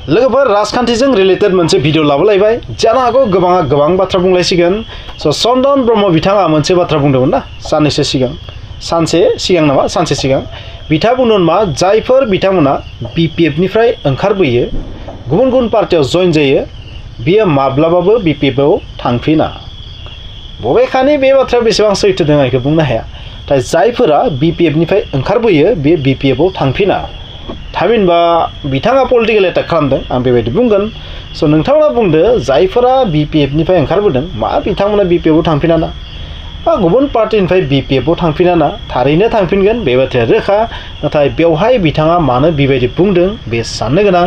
लोगोफोर राजखान्थिजों रिलेटेड मोनसे भिडिअ लाबोलायबाय जानो हागौ गोबाङा गोबां बाथ्रा बुंलायसिगोन स' चन्दन ब्रह्म बिथाङा मोनसे बाथ्रा बुंदोंमोन ना सानसे सिगां बिथाङा बुंदोंमोन मा जायफोर बिथांमोना BPF निफ्राय ओंखारबोयो गुबुन गुबुन पार्टियाव जइन जायो बियो माब्लाबाबो BPF आव थांफिना बबेखानि बे बाथ्राया बेसेबां सैथो दं आं बुंनो हाया नाथाय जायफोरा BPF निफ्राय ओंखारबोयो बे BPF आव थांफिना थामहिनबा बिथाङा पलिटिकल एटाक खालामदों आं बेबायदि बुंगोन स' नोंथाङा बुंदो जायफोरा BPF निफ्राय ओंखारबोदों मा बिथांमोना BPF आव थांफिना ना बा गुबुन पार्टिनिफ्राय BPF आव थांफिना ना थारैनो थांफिनगोन बे बाथ्राया रोखा नाथाय बेवहाय बिथाङा मानो बेबायदि बुंदों बे साननो गोनां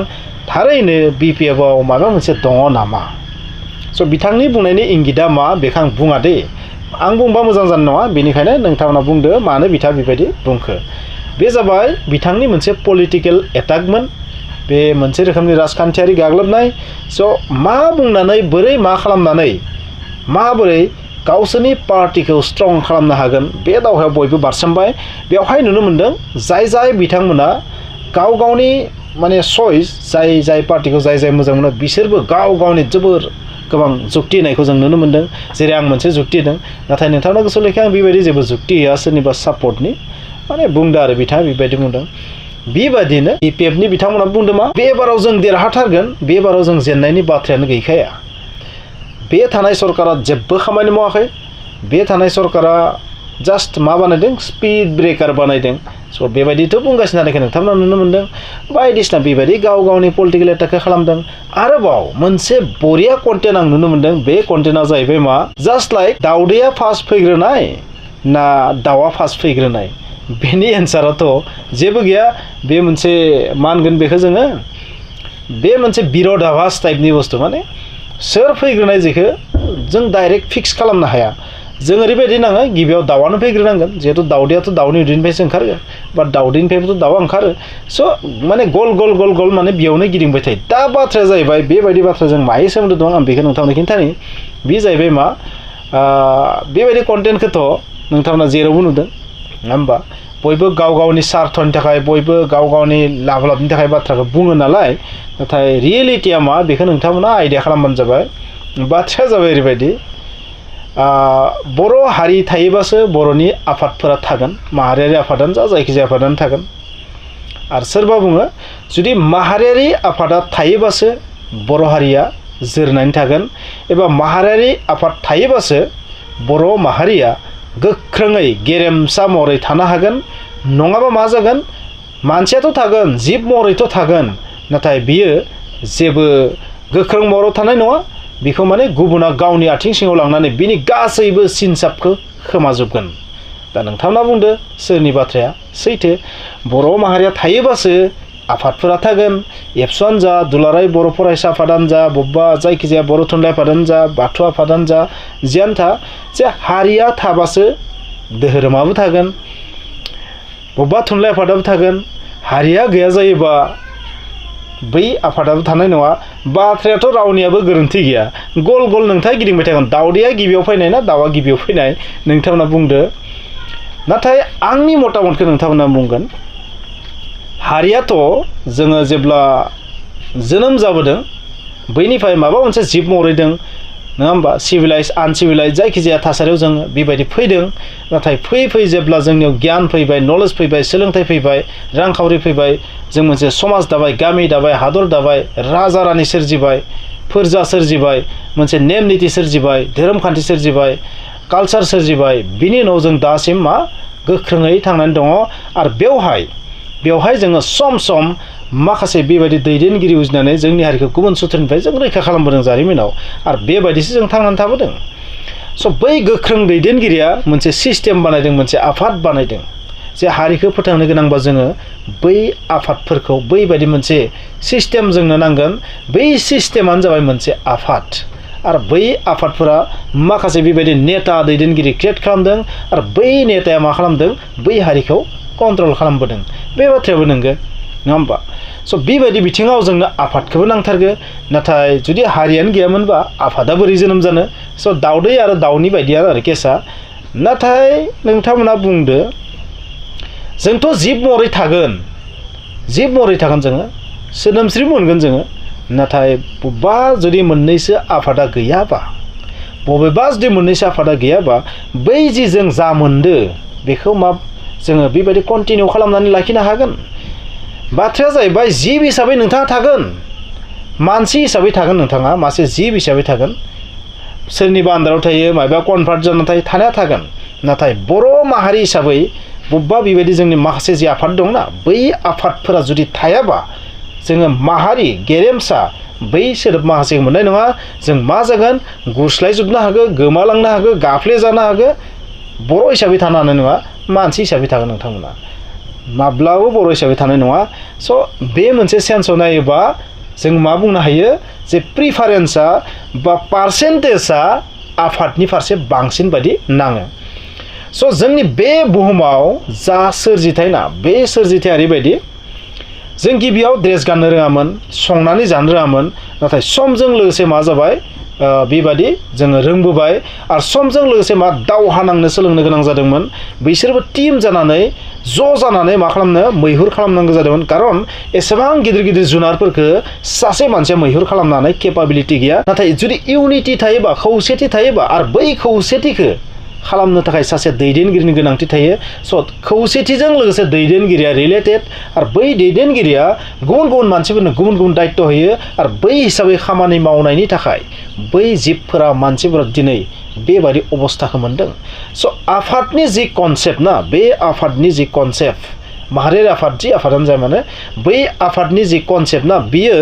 थारैनो BPF आव माबा मोनसे दङ नामा स' बिथांनि बुंनायनि इंगितआ मा बेखौ आं बुङा दे आं बुंबा मोजां जानाय नङा बेनिखायनो नोंथांमोना बुंदो मानो बिथाङा बेबायदि बुंखो बे जाबाय बिथांनि मोनसे पलिटिकल एटाकमोन बे मोनसे रोखोमनि राजखान्थियारि गाग्लोबनाय स' मा बुंनानै बोरै मा खालामनानै माबोरै गावसोरनि पार्टिखौ स्ट्रं खालामनो हागोन बे दावहायाव बयबो बारसोमबाय बेवहाय नुनो मोनदों जाय बिथांमोना गावनि माने चइस जाय पार्टिखौ जाय मोजां मोनो बिसोरबो गावनि जोबोर गोबां जुक्ति होनायखौ जों नुनो मोनदों जेरै आं मोनसे जुक्ति होदों नाथाय नोंथांनो गोसोआव लेखा आं बेबायदि जेबो जुक्ति होआ सोरनिबा सापर्टनि माने बुंदो आरो बिथाङा बेबायदि बुंदों बेबायदिनो BPF नि बिथांमोना बुंदों मा बे बाराव जों देरहाथारगोन बे बाराव जों जेननायनि बाथ्रायानो गैखाया बे थानाय सरकारा जेबो खामानि मावाखै बे थानाय सरकारा जास्ट मा बानायदों स्पीड ब्रेकार बानायदों स' बेबायदिथ' बुंगासिनो थानायखौ नोंथांमोना नुनो मोनदों बायदिसिना बेबायदि गावनि पलिटिकल एटाकखौ खालामदों आरोबाव मोनसे बरिया कन्टेन्ट आं नुनो मोनदों बे कन्टेन्टआ जाहैबाय मा जास्ट लाइक दाउदैया फार्स्ट फैग्रोनाय ना दाउआ फार्स्ट फैग्रोनाय बेनि एन्साराथ' जेबो गैया बे मोनसे मा होनगोन बेखौ जोङो बे मोनसे बिरदाभास टाइपनि बुस्थु माने सोर फैग्रोनाय जेखौ जों डाइरेक्ट फिक्स खालामनो हाया जों ओरैबायदि नाङो गिबियाव दाउआनो फैग्रोनांगोन जिहेतु दाउदैयाथ' दाउनि उदैनिफ्रायसो ओंखारगोन बा दाउदैनिफ्रायबोथ' दाउआ ओंखारो स' माने गल माने बेयावनो गिदिंबाय थायो दा बाथ्राया जाहैबाय बेबायदि बाथ्राजों मायै सोमोन्दो दं आं बेखौ नोंथांनो खिन्थानि बे जाहैबाय मा बेबायदि कन्टेन्टखौथ' नोंथांमोना जेरावबो नुदों नङा होमबा बयबो गावनि स्वार्थनि थाखाय बयबो गावनि लाबनि थाखाय बाथ्राखौ बुङो नालाय नाथाय रियेलिटिया मा बेखौ नोंथांमोना आइडिया खालामबानो जाबाय बाथ्राया जाबाय ओरैबायदि बर' हारि थायोबासो बर'नि आफादफोरा थागोन माहारियारि आफादानो जा जायखिजाया आफादानो थागोन आरो सोरबा बुङो जुदि माहारियारि आफादा थायोबासो बर' हारिया जोरनानै थागोन एबा माहारियारि आफाद थायोबासो बर' माहारिया गोख्रोङै गेरेमसा महरै थानो हागोन नङाबा मा जागोन मानसियाथ' थागोन जिब महरैथ' थागोन नाथाय बियो जेबो गोख्रों महराव थानाय नङा बेखौ माने गुबुना गावनि आथिं सिङाव लांनानै बिनि गासैबो सिनसाबखौ खोमाजोबगोन दा नोंथांमोना बुंदो सोरनि बाथ्राया सैथो बर' माहारिया थायोबासो आफादफोरा थागोन एबसुआनो जा दुलाराय बर' फरायसा आफादानो जा बबेबा जायखिजाया बर' थुनलाइ आफादानो जा बाथौ आफादानो जा जियानो था जे हारिया थाबासो धोरोमाबो थागोन बबेबा थुनलाइ आफादाबो थागोन हारिया गैया जायोबा बै आफादाबो थानाय नङा बाथ्रायाथ' रावनियाबो गोरोन्थि गैया गल नोंथाङा गिदिंबाय थागोन दाउदैया गिबियाव फैनाय ना दाउआ गिबियाव फैनाय नोंथांमोना बुंदो नाथाय आंनि मतामतखौ नोंथांमोना बुंगोन हारियाथ' जोङो जेब्ला जोनोम जाबोदों बैनिफ्राय माबा मोनसे जिब महरै दं नङा होमबा सिभिलाइज आनसिभिलाइज जायखिजाया थासारियाव जों बेबायदि फैदों नाथाय फैयै जेब्ला जोंनियाव गियान फैबाय नलेज फैबाय सोलोंथाइ फैबाय रांखावरि फैबाय जों मोनसे समाज दाबाय गामि दाबाय हादर दाबाय राजा रानि सोरजिबाय फोरजा सोरजिबाय मोनसे नेम निथि सोरजिबाय धोरोम खान्थि सोरजिबाय कालचार सोरजिबाय बिनि उनाव जों दासिम मा गोख्रोङै थांनानै दङ आरो बेवहाय जोङो सम माखासे बेबायदि दैदेनगिरि उजिनानै जोंनि हारिखौ गुबुन सुथुरनिफ्राय जों रैखा खालामबोदों जारिमिनाव आरो बेबायदिसो जों थांनानै थाबोदों स' बै गोख्रों दैदेनगिरिया मोनसे सिस्टेम बानायदों मोनसे आफाद बानायदों जे हारिखौ फोथांनो गोनांबा जोङो बै आफादफोरखौ बैबायदि मोनसे सिस्टेम जोंनो नांगोन बै सिस्टेमानो जाबाय मोनसे आफाद आरो बै आफादफोरा माखासे बेबायदि नेता दैदेनगिरि क्रिएट खालामदों आरो बै नेताया मा खालामदों बै हारिखौ कन्ट्रल खालामबोदों बे बाथ्रायाबो नंगौ नङा होमबा स' बेबायदि बिथिङाव जोंनो आफादखौबो नांथारगो नाथाय जुदि हारियानो गैयामोनबा आफादा बोरै जोनोम जानो स' दाउदै आरो दाउनि बायदियानो आरो केसा नाथाय नोंथांमोना बुंदो जोंथ' जिब महरै थागोन जोङो सोदोमस्रि मोनगोन जोङो नाथाय बबेबा जुदि मोननैसो आफादा गैयाबा बबेबा जुदि मोननैसो आफादा गैयाबा बै जि जों जा मोनदो बेखौ मा जोङो बेबायदि कन्टिनिउ खालामनानै लाखिनो हागोन बाथ्राया जाहैबाय जिब हिसाबै नोंथाङा थागोन मानसि हिसाबै थागोन नोंथाङा मासे जिब हिसाबै थागोन सोरनिबा आन्दाराव थायो माबा कनभार्ट जानानै थानाया थागोन नाथाय बर' माहारि हिसाबै बबेबा बेबायदि जोंनि माखासे जि आफाद दंना बै आफादफोरा जुदि थायाबा जोङो माहारि गेरेमसा बै सोदोब माखासे मोननाय नङा जों मा जागोन गुस्लायजोबनो हागौ गोमालांनो हागौ गाफ्ले जानो हागौ बर' हिसाबै थानो हानाय नङा मानसि हिसाबै थागोन नोंथांमोना माब्लाबो बर' हिसाबै थानाय नङा स' बे मोनसे सेन्सआव नायोबा जों मा बुंनो हायो जे प्रिफारेन्सआ बा पार्सेन्टेजआ आफादनि फारसे बांसिन बायदि नाङो स' जोंनि बे बुहुमाव जा सोरजिथाय ना बे सोरजिथाया ओरैबायदि जों गिबियाव ड्रेस गाननो रोङामोन संनानै जानो रोङामोन नाथाय समजों लोगोसे मा जाबाय बेबादि जोङो रोंबोबाय आरो समजों लोगोसे मा दावहा नांनो सोलोंनो गोनां जादोंमोन बिसोरबो टीम जानानै ज' जानानै मा खालामनो मैहुर खालामनांगौ जादोंमोन खारन एसेबां गिदिर गिदिर जुनारफोरखौ सासे मानसिया मैहुर खालामनानै केपाबिलिटि गैया नाथाय जुदि इउनिटि थायोबा खौसेथि थायोबा आरो बै खौसेथिखौ खालामनो थाखाय सासे दैदेनगिरिनि गोनांथि थायो स' खौसेथिजों लोगोसे दैदेनगिरिया रिलेटेड आरो बै दैदेनगिरिया गुबुन गुबुन मानसिफोरनो गुबुन गुबुन दायित्व होयो आरो बै हिसाबै खामानि मावनायनि थाखाय बै जिबफोरा मानसिफोरा दिनै बेबादि अबस्थाखौ मोनदों स' आफादनि जि कनसेप्ट ना बे आफादनि जि कनसेप्ट माहारियारि आफाद जि आफादानो जाय माने बै आफादनि जि कनसेप्ट ना बियो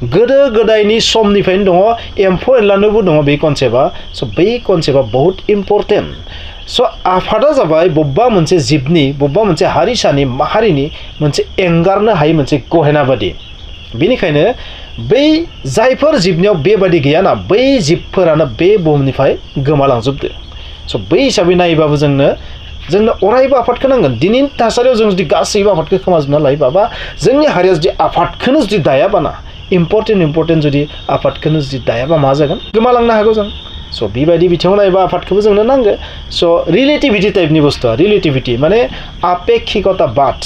गोदो गोदायनि समनिफ्रायनो दङ एम्फौ एनलानोबो दङ बे कनसेप्टआ स' बै कनसेप्टआ बहुत इम्परटेन्ट स' आफादा जाबाय बबेबा मोनसे जिबनि बबेबा मोनसे हारिसानि माहारिनि मोनसे एंगारनो हायै मोनसे गहेना बादि बेनिखायनो बै जायफोर जिबनियाव बेबादि गैयाना बै जिबफोरानो बे बुहुमनिफ्राय गोमालांजोबदो स' बै हिसाबै नायोबाबो जोंनो अरायबो आफादखौ नांगोन दिनैनि थासारियाव जों जुदि गासैबो आफादखौ खोमाजोबना लायोबा बा जोंनि हारिया जुदि आफादखौनो जुदि दायाबाना इम्परटेन्ट जुदि आफादखौनो जुदि दायाबा मा जागोन गोमालांनो हागौ जों स' बेबायदि बिथिङाव नायोबा आफादखौबो जोंनो नांगौ स' रिलेटिभिटि टाइपनि बुस्थुआ रिलेटिभिटि माने आपेक्षिकताबाद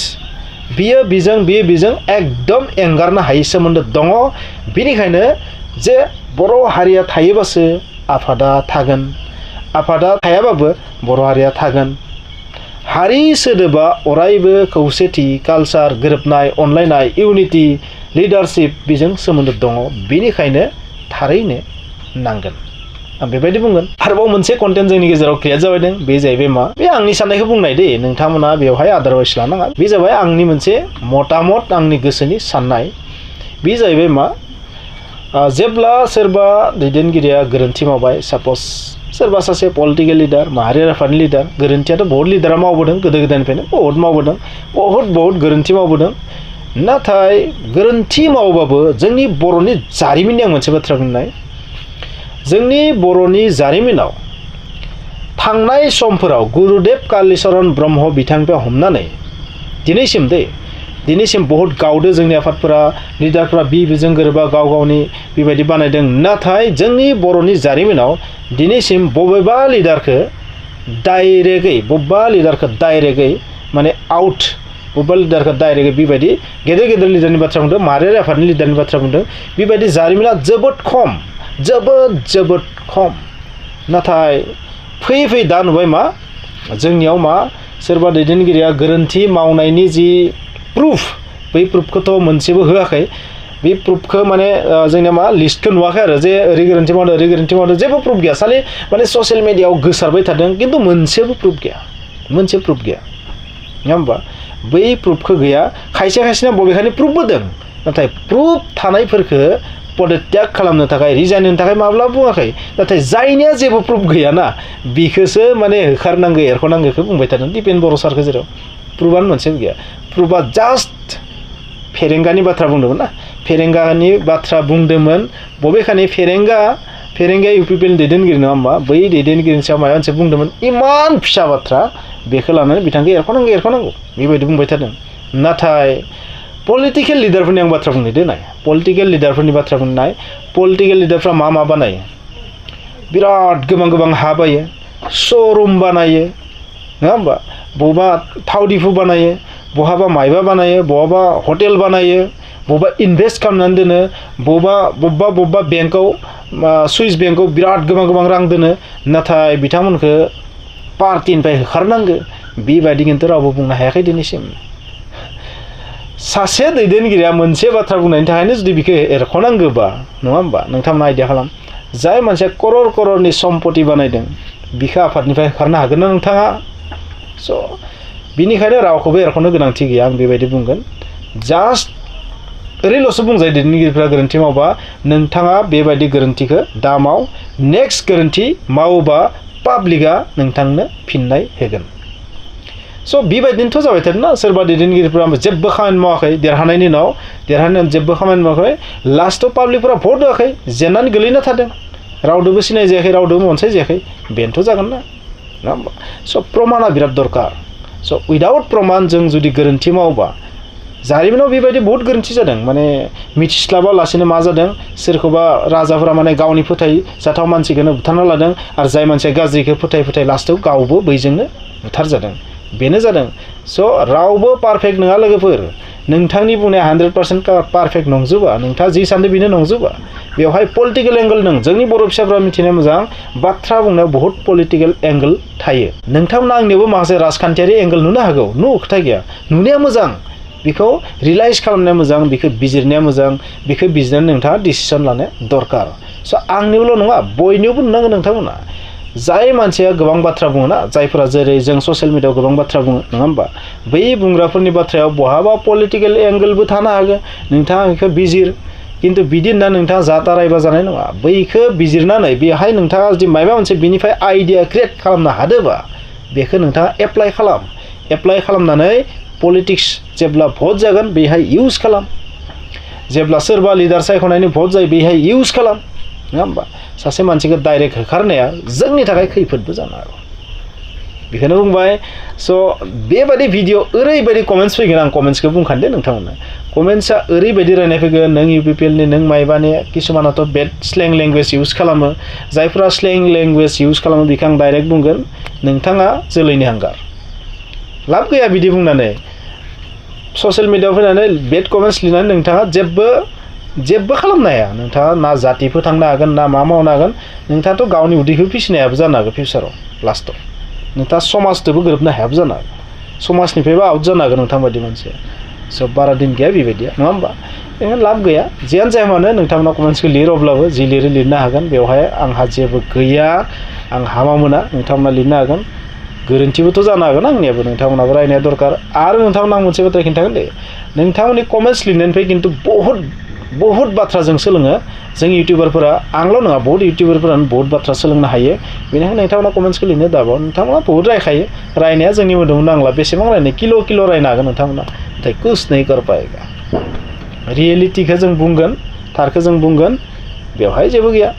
बियो बिजों एकदम एंगारनो हायै सोमोन्दो दङ बेनिखायनो जे बर' हारिया थायोबासो आफादा थागोन आफादा थायाबाबो बर' हारिया थागोन हारि सोदोबा अरायबो खौसेथि कालचार गोरोबनाय अनलायनाय इउनिटि लिडारशिप बेजों सोमोन्दो दङ बेनिखायनो थारैनो नांगोन आं बेबायदि बुंगोन आरोबाव मोनसे कन्टेन्ट जोंनि गेजेराव क्रिएट जाबायदों बे जाहैबाय मा बे आंनि साननायखौ बुंनाय दे नोंथांमोना बेवहाय आदारवाइस लानाङा बे जाबाय आंनि मोनसे मतामत आंनि गोसोनि साननाय बे जाहैबाय मा जेब्ला सोरबा दैदेनगिरिया गोरोन्थि मावबाय साप'ज सोरबा सासे पलिटिकेल लिडार माहारियारि आफादनि लिडार गोरोन्थियाथ' बहुत लिडारा मावबोदों गोदो गोदायनिफ्रायनो बहुत मावबोदों बहुत गोरोन्थि मावबोदों नाथाय गोरोन्थि मावबाबो जोंनि बर'नि जारिमिननि आं मोनसे बाथ्रा बुंनाय जोंनि बर'नि जारिमिनाव थांनाय समफोराव गुरुदेव कालिचरन ब्रह्म बिथांनिफ्राय हमनानै दिनैसिम बहुत गावदो जोंनि आफादफोरा लिडारफोरा बिजों गोरोबा गाव गावनि बेबायदि बानायदों नाथाय जोंनि बर'नि जारिमिनाव दिनैसिम बबेबा लिडारखौ डाइरेक्टै माने आउट बबेबा लिडारखौ डाइरेक्टै बेबायदि गेदेर लिडारनि बाथ्रा बुंदों माहारियारि आफादनि लिडारनि बाथ्रा बुंदों बेबायदि जारिमिना जोबोद खम नाथाय फैयै दा नुबाय मा जोंनियाव मा सोरबा दैदेनगिरिया गोरोन्थि मावनायनि जि प्रुफ बै प्रुफखौथ' मोनसेबो होआखै बे प्रुफखौ माने जोंनिया मा लिस्टखौ नुवाखै आरो जे ओरै गोरोन्थि मावदों जेबो प्रुफ गैया खालि माने ससियेल मिडियाआव गोसारबाय थादों खिन्थु मोनसेबो प्रुफ गैया नङा होमबा बै प्रुफखौ गैया खायसेना बबेखानि प्रुफबो दं नाथाय प्रुफ थानायफोरखौ पदत्याग खालामनो थाखाय रिजाइन होनो थाखाय माब्लाबा बुङाखै नाथाय जायनिया जेबो प्रुफ गैयाना बिखौसो माने होखारनांगौ एरख'नांगौखौ बुंबाय थादों दिपेन बर' सारखौ जेराव प्रुफआनो मोनसेबो गैया प्रुफआ जास्ट फेरेंगानि बाथ्रा बुंदोंमोन ना फेरेंगानि बाथ्रा बुंदोंमोन बबेखानि फेरेंगा इउपिपिएल दैदेनगिरि नङा होमबा बै दैदेनगिरिनि सायाव माबा मोनसे बुंदोंमोन इमान फिसा बाथ्रा बेखौ लानानै बिथांखौ एरख'नांगौ बेबायदि बुंबाय थादों नाथाय पलिटिकेल लिडारफोरनि आं बाथ्रा बुंनो दोननाय पलिटिकेल लिडारफ्रा मा बानायो बिराद गोबां हा बायो श'रुम बानायो नङा होमबा बबेबा थाव दिफु बानायो बहाबा मायबा बानायो बहाबा हटेल बानायो बबेबा इनभेस्ट खालामनानै दोनो बबेबा बेंकआव सुइस बेंकआव बिराद गोबां रां दोनो नाथाय बिथांमोनखौ पार्टिनिफ्राय होखारनांगो बेबायदि खिन्थु रावबो बुंनो हायाखै दिनैसिम सासे दैदेनगिरिया मोनसे बाथ्रा बुंनायनि थाखायनो जुदि बिखौ एरख'नांगौबा नङा होमबा नोंथांमोना आइडिया खालाम जाय मानसिया कररनि सम्पति बानायदों बिखौ आफादनिफ्राय होखारनो हागोन ना नोंथाङा स' बिनिखायनो रावखौबो एरख'नो गोनांथि गैया आं बेबायदि बुंगोन जास्ट ओरैल'सो बुंजायो दैदेनगिरिफ्रा गोरोन्थि मावबा नोंथाङा बेबायदि गोरोन्थिखौ दामाव नेक्स्ट गोरोन्थि मावोबा पाब्लिकआ नोंथांनो फिननाय होगोन स' बेबायदिनोथ' जाबाय थादोंना सोरबा दैदेनगिरिफ्रा जेबो खामानि मावाखै देरहानायनि उनाव जेबो खामानि मावाखै लास्टआव पाब्लिकफोरा भट होआखै जेननानै गोलैना थादों रावदोबो सिनाय जायाखै रावदोबो अनसाय जायाखै बेनोथ' जागोन ना नङा होमबा स' प्रमाणा बिराद दरकार स' उइदाउट प्रमाण जों जुदि गोरोन्थि मावोबा जारिमिनाव बेबायदि बहुत गोरोन्थि जादों माने मिथिस्लाबालासिनो मा जादों सोरखौबा राजाफोरा माने गावनि फोथायजाथाव मानसिखौनो बुथारना लादों आरो जाय मानसिया गाज्रिखौ फोथाय लास्टआव गावबो बैजोंनो बुथारजादों बेनो जादों स' रावबो पारफेक्ट नङा लोगोफोर नोंथांनि बुंनाया 100% पारफेक्ट नंजोबा नोंथाङा जि सानदों बेनो नंजोबा बेवहाय पलिटिकेल एंगल दं जोंनि बर' फिसाफ्रा मिथिनाया मोजां बाथ्रा बुंनायाव बहुत पलिटिकेल एंगल थायो नोंथांमोना आंनियावबो माखासे राजखान्थियारि एंगल नुनो हागौ खोथा गैया नुनाया मोजां बेखौ रियलाइज खालामनाया मोजां बेखौ बिजिरनाया मोजां बेखौ बिजिरनानै नोंथाङा डिसिसन लानाया दरकार स' आंनिबोल' नङा बयनियावबो नुनांगोन नोंथांमोना जाय मानसिया गोबां बाथ्रा बुङो ना जायफोरा जेरै जों ससियेल मिडियायाव गोबां बाथ्रा बुङो नङा होमबा बै बुंग्राफोरनि बाथ्रायाव बहाबा पलिटिकेल एंगलबो थानो हागोन नोंथाङा बेखौ बिजिर खिन्थु बिदि होनना नोंथाङा जाता रायबा जानाय नङा बैखौ बिजिरनानै बेहाय नोंथाङा जुदि माबा मोनसे बिनिफ्राय आइडिया क्रिएट खालामनो हादोंबा बेखौ नोंथाङा एप्लाइ खालामनानै पलिटिक्स जेब्ला भट जागोन बेहाय इउज खालाम जेब्ला सोरबा लिडार सायख'नायनि भट जायो बेहाय इउज खालाम नङा होमबा सासे मानसिखौ डाइरेक्ट होखारनाया जोंनि थाखाय खैफोदबो जानो हागौ बेखौनो बुंबाय स' बेबायदि भिडिअ ओरैबायदि कमेन्ट्स फैगोन आं कमेन्ट्सखौ बुंखानदे नोंथांमोननो कमेन्ट्सआ ओरैबायदि रायनाय फैगोन नों UPPLनि नों मायबानि किसुमानाथ' बेड स्लें लेंगुवेज इउज खालामो जायफोरा स्लें लेंगुवेज इउज खालामो बेखौ आं डाइरेक्ट बुंगोन नोंथाङा जोलैनि हांगार लाब गैया बिदि बुंनानै ससियेल मिडियायाव फैनानै बेड कमेन्ट्स लिरनानै नोंथाङा जेबो खालामनो हाया नोंथाङा ना जाति फोथांनो हागोन ना मा मावनो हागोन नोंथाङाथ' गावनि उदैखौ फिसिनो हायाबो जानो हागौ फिउचाराव लास्टआव नोंथाङा समाजजोंबो गोरोबनो हायाबो जानो हागौ समाजनिफ्रायबो आउट जानो हागोन नोंथां बायदि मानसिया स' बारा दिन गैया बेबायदिया नङा होमबा बेखायनो लाब गैया जियानो जाया मानो नोंथांमोना कमेन्ट्सखौ लिर अब्लाबो जि लिरनो हागोन बेवहाय आंहा जेबो गैया आं हामा मोना नोंथांमोना लिरनो हागोन गोरोन्थिबोथ' जानो हागोन आंनियाबो नोंथांमोनाबो रायनाया दरकार आरो नोंथांमोना आं मोनसे बाथ्रा खिन्थागोन दे नोंथांमोननि कमेन्ट्स लिरनायनिफ्राय खिन्थु बहुत बाथ्रा जों सोलोङो जों इउटिउबारफोरा आंल' नङा बहुत इउटिउबारफोरानो बहुत बाथ्रा सोलोंनो हायो बेनिखायनो नोंथांमोना कमेन्ट्सखौ लिरनो दाबाव नोंथांमोना बहुत रायखायो रायनाया जोंनि मोदोमाव नांला बेसेबां रायनाय किल' रायनो हागोन नोंथांमोना नाथाय कुछ नहीं कर पाएगा रियेलिटिखौ जों बुंगोन थारखौ जों बुंगोन बेवहाय जेबो गैया